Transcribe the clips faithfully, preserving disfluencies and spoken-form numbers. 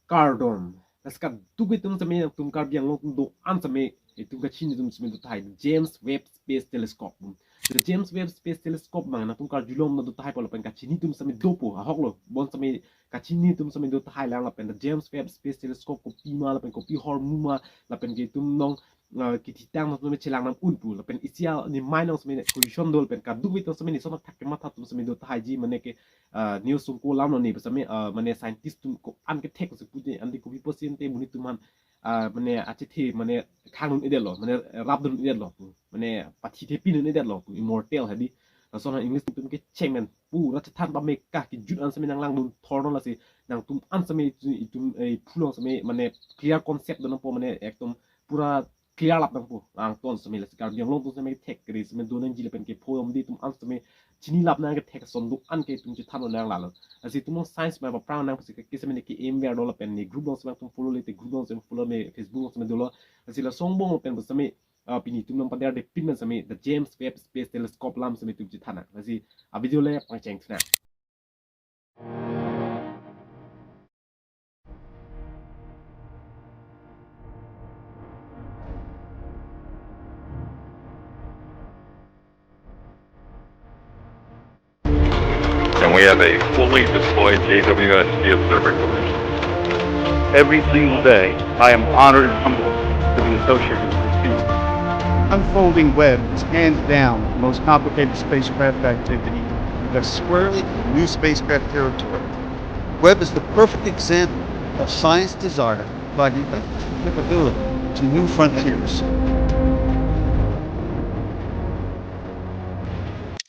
Kardom. Nasi kadokave atum seme, atum Karbi Anglong atum do-an seme, itum kachini atum seme do tahai James Webb Space Telescope. The James Webb Space Telescope abang nangtum karjulong do tahai pulo lapen kachini atum seme dopo, ahok lo. Bon seme kachini atum seme do tahai lang lapen the James Webb Space Telescope kopima lapen kopi ahormu ma lapen ke itum nong, uh, kithitang atum seme chelang nam unpo lapen isi aningmai along seme question do lapen kadokave atum seme nison athak kematha atum seme do tahai ji mane ke, uh, news sungko lam lo ne seme, uh, mane scientist atum ko-an kethek si pute ante kopi pusi ante monit atum aphan, uh, mane achethe mane khang dun-edetlo, mane rap dun-edetlo, mane pathi thepin dun-edetlo, immortal hadi. Lason ha English atum ke chengmen pura chethan pame kah kejut an seme nanglang dun thorno lasi nangtum an seme itum, eh, pulong seme mane clear concept do nangpo mane ekdom pura clear lap nangpo. Angton seme lasi Karbi Anglong atum seme thek kri seme do nangji lapen ke phoyom di atum an seme chini lap nang kethek ason do-an ke itum chethan nang lalo. Lasi itum science ma paprang nang pusi ke seme ne ke aim ver do lapen ne group along seme atum follow le te group along seme follow me Facebook along seme dolo. Lasi lason angbong lapen seme, uh, pini itum nangpader de pin man seme the James Webb Space Telescope alam seme itum chethan nang. Lasi a video le pangcheng thunang. And we have a fully deployed J W S T observatory. Every single day, I am honored and humbled to be associated with this team. Unfolding Webb is hands down the most complicated spacecraft activity that squarely new spacecraft territory. Webb is the perfect example of science desire by the capability to new frontiers.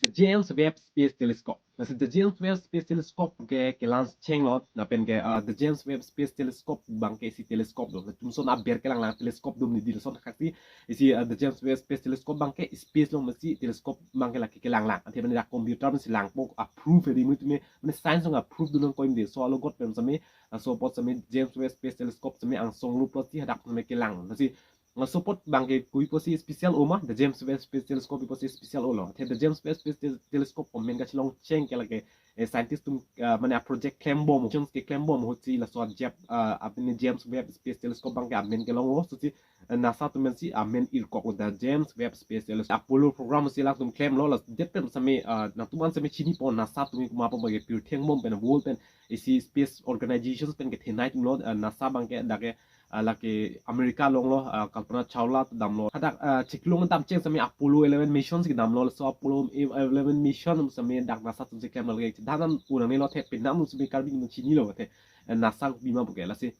The James Webb Space Telescope. Lasi the James Webb Space Telescope ke ke-launch chenglo lapen ke, uh, the James Webb Space Telescope abang ke isi telescope do. Latum son aber kelang lang telescope do ne di lason kaksi isi, uh, the James Webb Space Telescope abang ke space along masi telescope abang ke lake kelang lang. Ante mane dak computer masi langpo approve di mutu me mane science along approve do nang koim de. So alogot pen seme, uh, laso apot seme James Webb Space Telescope seme angsong lo pusi hadak seme kelang. Lasi laso apot abang ke kopi pusi special o ma, the James Webb Space Telescope kopi pusi special o lo. Athe the James Webb Space Tel-, Telescope amen kachelong cheng ke lake, eh, scientist atum, ah, mane a project klembom, chance ke klembom ahut si laso a Jap, ah, apni James Webb Space Telescope abang ke amen kelong lo, so si, eh, NASA atum amen si amen irkok lo the James Webb Space Telescope. Apollo program si latum klemlo, la det pen seme, ah, nangtum an seme chinipo NASA atum komat pu abang ke pirthe angbong pen world pen isi space organizations pen kethenei atum lo, ah, NASA abang ke dak ke, ah, lake America along lo, ah, Kalpana Chawla damlo. Hadak, ah, chiklo dam cheng seme Apollo eleven mission si damlo, laso Apollo eleven mission seme dak NASA atum si klemlo lake. Danan unang ne lo the penang seme Karbi atum chinilo the, eh, NASA kopi ma pu ke lasi.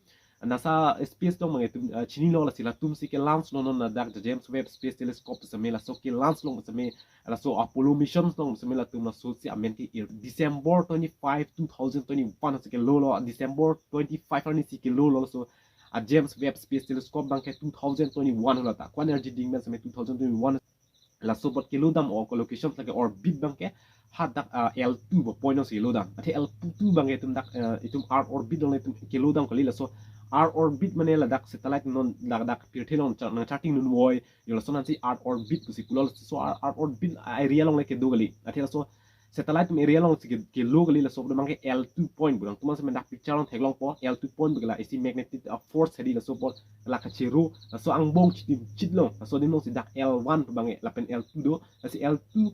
NASA space along abang itum, ah, chinilo lasi latum si ke-launch lo non dak the James Webb Space Telescope seme laso ke-launch lo seme laso Apollo mission along seme latum laso si amen ke-ir December twenty-five, two thousand twenty-one si kelo lo, December twenty-five arni si kelo lo laso a James Webb Space Telescope abang ke two thousand twenty-one lo ta. Ko-an arni ding pen seme two thousand twenty-one. Laso apot kelo dam o ko location lake orbit abang ke hadak, ah, L two pu point along si kelo dam. Athe L two abang ke itum dak, eh, itum Earth orbit along itum kelo dam kali laso Earth orbit mane ladak satellite non ladak pirthe along cha-, nang charting nunvoi yo lason ansi Earth orbit pusi pulo laso Earth, Earth orbit area along le kedo kali. Athe laso satellite atum area along si ke-, kelo kali laso apot abang ke L two point pu nangtum an seme dak picture along theklongpo L two point pu ke la isi magnetic, ah, force hedi laso apot la kachero laso angbong chitim chit lo laso adim along si dak L one pu abang ke lapen L two do lasi L two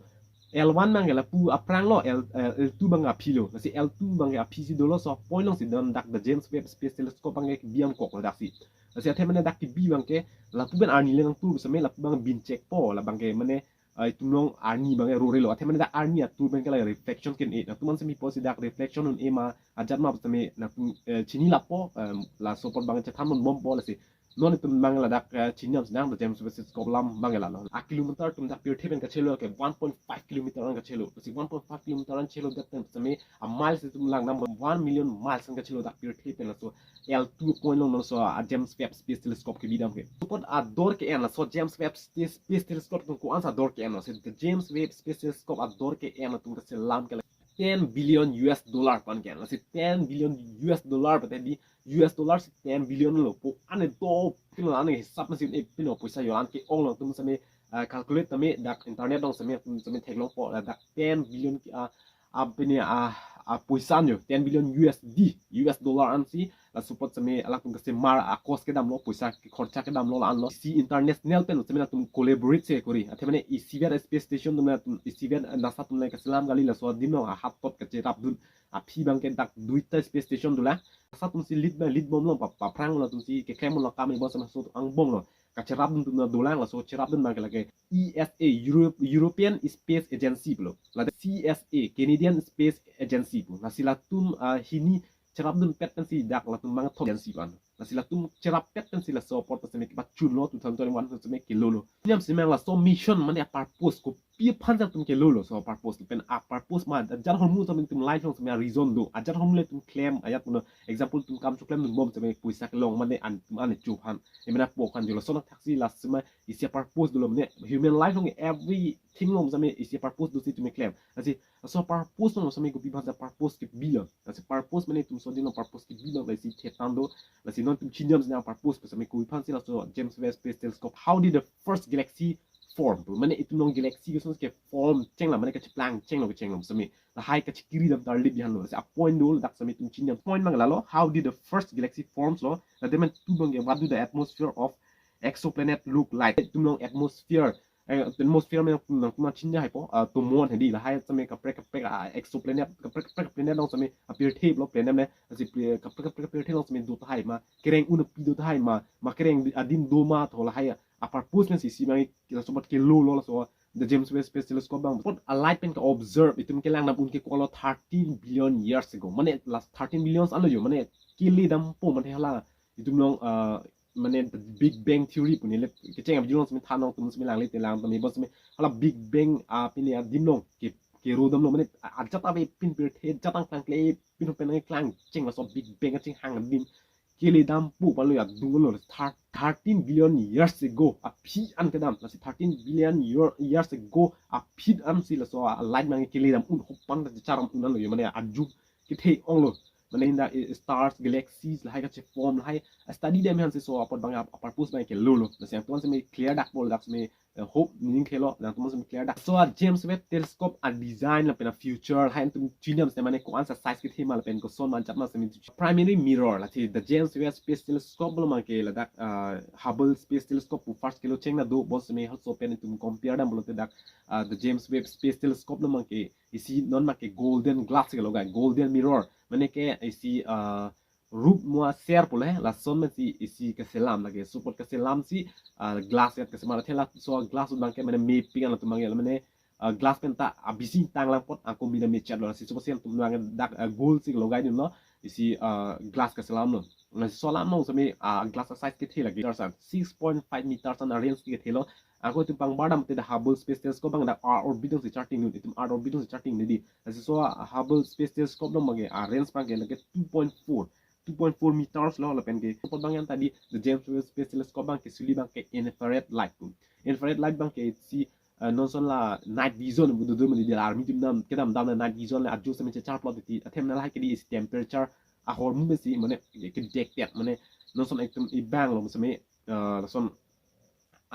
L one abang ke lapu aphrang lo L, eh, L two abang aphi lo lasi L two abang ke aphi si dolo laso point along si don dak the James Webb Space Telescope abang ke biam kok lo dak si. Lasi athe mane dak kebi abang ke lapu pen arni le nangtur seme lapu abang bin chekpo la abang ke mane, ah, itum along arni abang ke rore lo. Athe mane dak arni atur pen ke la reflection ke-en-e. Nangtum an seme pusi dak reflection un-e ma ajat ma seme nangtum, eh, chini lapo, eh, laso apot abang chethan non bompo lasi. Non itum abang ladak, eh, chini nam sinang the James Webb Telescope alam abang lalo. A kilometer atum dak pirthe pen kachelo ke one point five kilometer an kachelo. Lasi one point five kilometer an chelo det pen seme a miles itum lang nam one million miles an kachelo dak pirthe pen laso L two point along laso a James Webb Space Telescope kebi dam ke. Laso apot ador ke-en laso James Webb Space, Space Telescope atum ko-an sa ador ke-en lo. Si the James Webb Space Telescope ador ke-en atum keselam ke la ten billion U S dollar ko-an ke-en. Lasi ten billion U S dollar pute di U S dollar si ten billion lo pu ane do pino ane hisap masi e pino poisa yo an ke-ong lo atum seme, ah, calculate tame dak internet along seme atum seme theklongpo ladak ten billion ke, ah, apni, ah, a poisa anjo, ten billion U S D, U S dollar ansi, laso apot seme alangtum kasemar a cost kedamlo, poisa kekhorcha kedamlo la-anlo. Isi international pen seme latum collaborate si kori. Athe mane isivet space station atum latum, isivet NASA atum le kaselam kali, laso adim along ahattop kacherapdun aphi abangke dak duita space station dolang. NASA atumsi lead abang lead bomlo, pa, paphrang latumsi keklem bomlo, kam ibon seme laso angbonglo. Kacherapdun atum dolang, laso cherapdun abangke lake E S A, Europe, European Space Agency pulo. Lake C S A, Canadian Space Agency pu. Lasi latum, ah, hini cherapdunpet pensi dak latum abang thom agency pu an. Lasi latum cherappet pensi laso apot seme kepachunlo, two thousand twenty-one seme kelolo. Niam semang laso mission mane a purpose kopi aphan si latum kelolo, laso purpose pen a purpose ma ajat ahormu seme latum life along seme a reason do. Ajat ahormu le latum klem, ajat puno example latum kam choklemdun bom seme poisa kelong mane an, an chu aphan. Emena po kan jolo sonak thaksi la seme isi a purpose dolo mane human life along everything along seme isi a purpose dosi latum klem. Lasi laso purpose along seme kopi aphan si purpose kebilo. Lasi purpose mane latum sodin along purpose kebilo, lasi thetan do. Lasi non latum chiniam seme purpose pu seme kopi aphan si laso James Webb Space Telescope. How did the first galaxy form pu? Mane itum along galaxy ke seme ke form chenglo, mane kacheplang chenglo, kechenglo seme. Lahai kachekiri dam tarlip bihan lo. Lasi a point do, ladak seme latum chiniam. Point abang lalo, how did the first galaxy forms lo? Ladak men tu abangke, what do the atmosphere of exoplanet look like? Itum along atmosphere, eh, atmosphere mane latum, latum chinia hai po, ah, tomon hedi, lahai seme kaprek kaprek, ah, exoplanet, kaprek kaprek planet along seme apirthe lo, planet mane, lasi pri-, kaprek kaprek apirthe along seme do tahai ma, kereng un api do tahai ma, ma kereng di-, adim do ma tho, lahai a purpose pensi isi abang laso apot kelolo laso the James Webb Space Telescope abang. Apot a light pen ke-observe, itum kelang dam un ke kolo thirteen billion years ago. Mane last thirteen billions anlo jo, mane kele dampo mane hala itum along, ah, mane the Big Bang Theory pu neli kecheng abang along seme thanong atum seme langle te lang tame bos seme hala Big Bang, ah, pine adim along ke, kero damlo mane a-, ajat ave pin pirthe ajat angklang kle pin pen klang cheng laso Big Bang kachinghang adim kele dampo palo ya dunglo thir-, thirteen billion years ago aphi an kedam. Lasi thirteen billion year, years ago aphi ansi laso a light abang kele dam un hopan ta charam un anlo jo, mane ajung kethe onglo. Mane in the, eh, stars, galaxies lahai kacheform lahai study dam aphan si laso apot abang a purpose abang kelolo. Lasi nangtum seme clear dak bol dak seme, eh, hope meaning khelo, nangtum seme clear dak. Laso a James Webb Telescope a design lapen a future lahai nangtum chiniam seme mane ko-an sa size kethe ma lapen koson ma ajat ma seme primary mirror. Lasi the James Webb Space Telescope pulo abangke ladak, ah, Hubble Space Telescope pu first kelo cheng na do, bos seme hot so pen itum compare dam pulote dak, ah, the James Webb Space Telescope lo abangke isi non abangke golden glass ke logai, golden mirror. Mane ke isi, ah, rup mua ser pule, lason pensi isi keselam lake, laso apot keselam si, ah, glass yat keselam athe laso glass abangke mane mepik an latum abangke mane, ah, glass pen ta abisi tanglang apot ako mina mechat lo, lasi laso apot si latum abang dak, ah, gold si logai dunlo, isi, ah, glass keselam lo. Lasi laso alam along seme, ah, glass a size kethe lake, meters an, six point five meters an a range kethe lo. Ako itum pangbar dam te the Hubble Space Telescope abang dak Earth orbit along si charting dun, itum Earth orbit along si charting dun di. Lasi laso a Hubble Space Telescope along abangke a range abangke lake two point four, two point four meters lo lapen ke. Laso apot abang an ta di the James Webb Space Telescope abangke suli abangke infrared light pu. Infrared light abangke si, eh, non ason la night vision pu do do mane di la army atum kedam dam la night vision le ajo seme chechar plot ti. Athe mane lahai ke di isi temperature ahormu pensi mane kedek tet mane non ason itum ibang lo seme, eh, lason,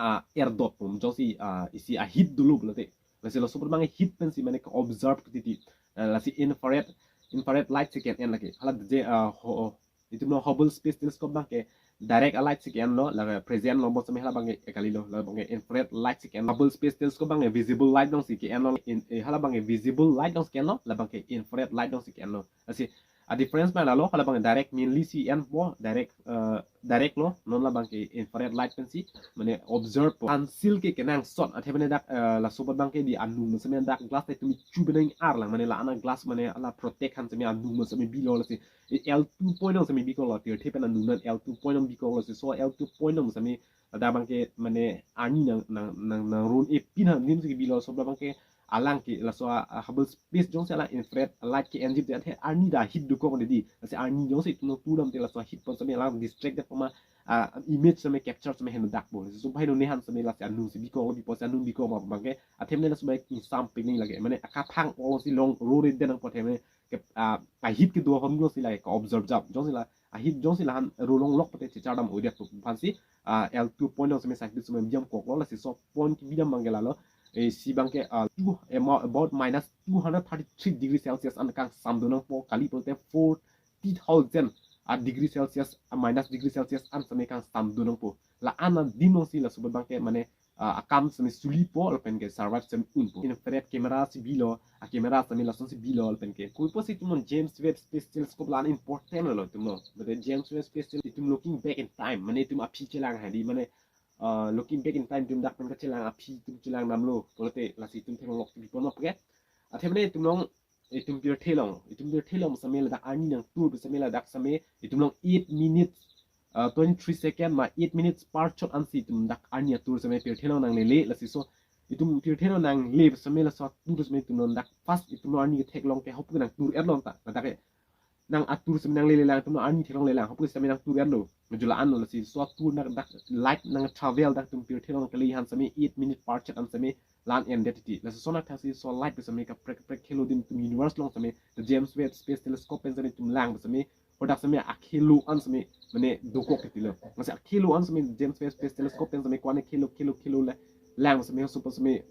ah, erdot pu jongsi, ah, isi a heat dolo pulote. Lasi laso apot abang heat pensi mane ke-observe ke titi. Eh, lasi infrared, infrared light si ke-en lake. Hala je, ah, ho, itum lo Hubble Space Telescope abangke direct a light si ke-en lo, la present lo bos seme hala abangke kali lo, la abangke infrared light si ke-en. Hubble Space Telescope abangke visible light along si ke-en lo, in, eh, hala abangke visible light along si ke-en lo, la abangke infrared light along si ke-en lo. Lasi a difference abang lalo, hala abangke direct mainly si enpo, direct, eh, direct lo, non la abangke infrared light pensi mane observe po. Ansil ke kenangsot, athe mane dak, eh, laso apot abangke di anung seme dak glass te tumi chu benang arlang, mane la ana glass mane ala protect aphan seme anung seme bilo lasi, eh, L two point along seme bikok lo, tir the pen anung an L two point along bikok lo, lasi laso L two point along seme ladak abangke mane arni nang, nang, nang, nang run epin ha nim si bilo, laso apot abangke alang ke laso a, a Hubble Space jongsi la infrared light ke-enjip te athe arni ta heat dokok de di. Lasi arni jongsi itum tu dam te laso heat pen seme alang distract det pama, ah, image seme capture seme heno dak bo. Laso heno ne aphan seme lasi anung si bikok lo, bipo si anung bikok ma abangke. Athe mane laso abang ingsam pik ni lake. Mane akathang along si long ro re den ang po athe mane ke, ah, a heat kedo ahormu si lake ke-observe jap. Jongsi la a heat jongsi la han ro longlok pute chechar dam odet pu aphan si, ah, L two point along seme scientist seme biam kok lo, lasi laso point kebi dam abangke lalo. Isi abangke, ah, two, emo-, about minus two hundred thirty-three degree Celsius an kangsam do nangpo, kali pulote forty thousand a degree Celsius, a minus degree Celsius an sitame kangsam do nangpo. La-an adim alongsi laso abangke mane, ah, akam sitame sulipo lapen ke survive sitame unpo. Infrared camera si bilo, a camera sitame lasonsi bilo lapen ke. Koiposi itum non James Webb Space Telescope la-an important lo itum non. Mane James Webb Space Telescope itum looking back in time, mane itum aphi chelang hadi, mane, ah, looking back in time itum dak pen kachelang aphi itum chelang damlo pulote lasi itum theklong lok bipon ma puke. Athe mane itum non, itum pirthe along, itum pirthe along sitame ladak arni nangtur sitame ladak sitame itum non eight minutes, uh, twenty-three second ma eight minutes par chot ansi itum dak arni atur sitame pirthe along nanglele, lasi so itum pirthe along nangle sitame laso atur sitame itum non dak first itum non arni ketheklong ke hop ke nangtur erlong ta, ladak ke nang atur sitame nanglele lang, itum non arni theklongle lang, hop ke sitame nangtur erlo. Mujula anlo, lasi so atur nang dak light nang travel dak itum pirthe along kali han sitame eight minute par chot an sitame la-an endet titi. Lasi lason athaksi so light pu sitame kaprek kaprek khelo adim itum universe along sitame the James Webb Space Telescope pen sitame itum lang pu sitame hadak sitame akhelo an sitame mane dokok titilo. Lasi akhelo an sitame James Webb Space Telescope pen sitame ko-an khelo khelo khelo le lang sitame, so pu sitame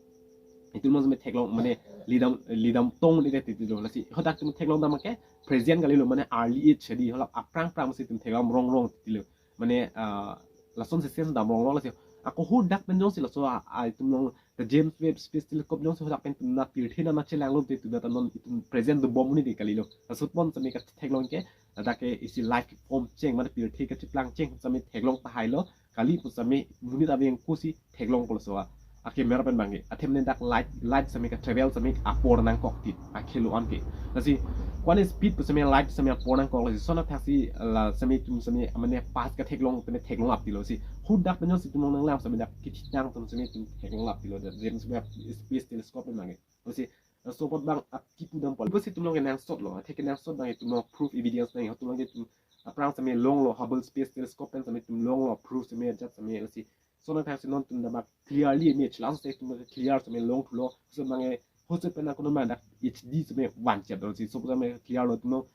itum non sitame theklong mane lidam, lidam tong le titilo. Lasi hadak itum theklong dam ke present kalilo, mane early age hadi, hala aphrang phrang si itum theklong rong rong titilo. Mane, ah, lasonsi sense dam rong rong, lasi ako hadak pen jongsi laso a, a itum non the James Webb Space Telescope jongsi hadak pen itum na pirthe na na chelanglo te itum na ta non itum present dobom un-e de kalilo. Laso apot sitame katheklong ke, ladak ke isi life form cheng, mane pirthe kacheplang cheng sitame theklong tahai lo, kali pu sitame monit abang kosi theklongpo laso a, a camera pen abangke. Athe mane dak light, light sitame ka travel sitame apor nangkok ti, akhelo an ke. Lasi ko-an speed pu sitame light sitame apor nangkok, lasi lason athaksi la sitame itum sitame mane past katheklong sitame theklong lap tilo, lasi hadak pen jongsi itum nanglang sitame dak kithitang atum sitame itum theklong lap tilo, the James Webb Space Telescope pen abangke. Lasi laso apot abang ap kipu dampo. Iposi itum along kenangsot lo, athe kenangsot abang itum along proof evidence nang, itum along ke itum aphrang sitame longlo, Hubble Space Telescope pen sitame itum longlo, proof sitame ajat sitame, lasi lason athaksi non itum dam clearly image, laso sitame itum clear sitame longthulo, so abangke hoso pen ako non dak H D sitame vanchot do, lasi so sitame clear lo itum along,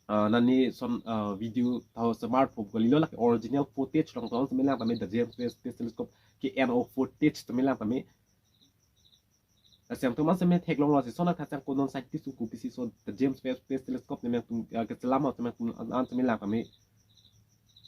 ah, nani lason, ah, video tha smartphone kalilo, lake original footage along ton sitame lang tame, the James Webb Space Telescope ke N O footage sitame lang tame. Lasi nangtum an sitame theklonglo, lasi lason athaksi ako non scientist atum kopisi so the James Webb Space Telescope ne nangtum, ah, keselam sitame nangtum an sitame lang tame.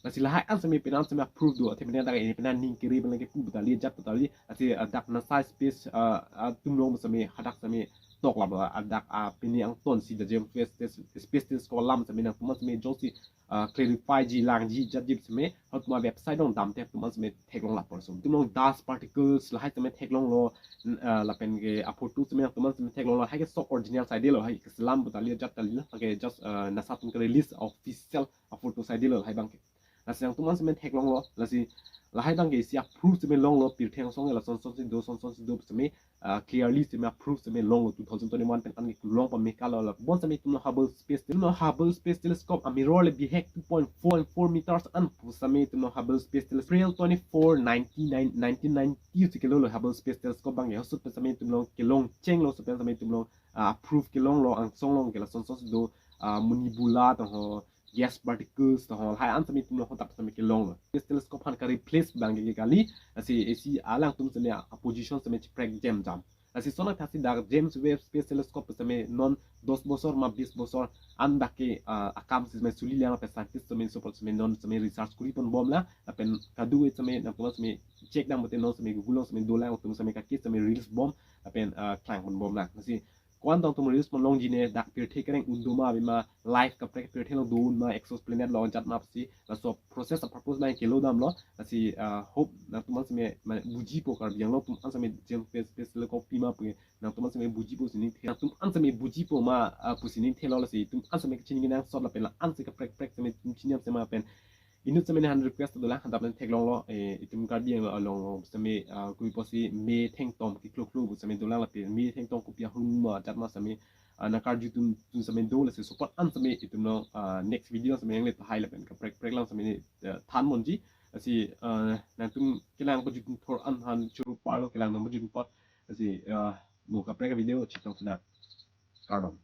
Lasi lahai an sitame pini an sitame proof do, athe pini dak ini pini aning kiri pini kepu pu tali, ajat pu tali, lasi, ah, dak NASA space, ah, ah, atum along sitame hadak sitame tok lap, ah, dak, ah, pini angtonsi the James Webb Space, Space Telescope alam sitame nangtum an sitame jongsi, ah, clarify ji langji ajat ji sitame, hot ma website along damte itum an sitame theklong lap porso. Itum along dust particles lahai sitame theklonglo, n-, ah, lapen ke a photo sitame nangtum an sitame theklonglo, lahai ke so original side lo, lahai keselam pu tali ajat tali lo, lahai ke just, ah, NASA atum ke release official a photo side lo lahai abangke. Lasi nangtum an sitame theklonglo, lasi lahai abangke isi a proof sitame longlo, pirthe angsong ke lason sonsi do, son sonsi do sitame, ah, clearly sitame a proof sitame longlo, two thousand twenty-one pen an kelong pame kalo, la bon sitame itum along Hubble Space, itum along Hubble Space Telescope a mirror le bihek two point four four meters an pu sitame itum along Hubble Space Telescope April twenty-four, nineteen, nineteen ninety si kelonglo Hubble Space Telescope abangke, hoso pen sitame itum along kelong chenglo, so pen sitame itum along, ah, proof kelonglo, angsong along ke lason sonsi do, ah, nebula tong ho, gas particles tong ho, lahai an sitame itum along hadak sitame kelonglo. Space Telescope aphan ka replace abangke kali, lasi isi alangtum sitame a position sitame cheprek jemjam. Lasi lason athaksi dak James Webb Space Telescope sitame non dos bosor ma bis bosor an dak ke, ah, akam sitame sulilang, lapen scientist sitame so apot sitame non sitame research kori ponbom lang, lapen kadokave sitame nangtum an sitame check dam mate non sitame Google along sitame dolang, atum sitame kaki sitame reels bom, lapen, ah, klang ponbom lang. Lasi ko-an tong atum reels pon longji ne, dak pirthe kereng un do ma, ave ma, life kaprek pirthe along do un ma, exoplanet along ajat ma pusi, laso process a purpose abang kelo damlo, lasi, ah, hope nangtum an sitame ma bujipo, Karbi Anglong atum an sitame James Webb Space Telescope pi ma pu nangtum an sitame bujipo sining the, nangtum an sitame bujipo ma, ah, pu sining thelo, lasi itum an sitame kachini kenangsot lapen la-an si kaprek prek sitame itum chini sitame pen inut sitame ne han request dolang, hadap pen theklonglo, eh, itum Karbi Anglong along sitame, ah, koiposi me thengtom kekloklo pu sitame dolang, lapen me thengtom kopi ahun ma ajat ma sitame, ah, nangkarju atum atum sitame do, lasi so apot an sitame itum along, ah, next video sitame nangle tahai lapen kaprek prek lang sitame, eh, than ponji, lasi, ah, nangtum kelang pajut thor an han churu parlo, kelang nang pajut apot, lasi, ah, mo kaprek video chetong sena. Kardom.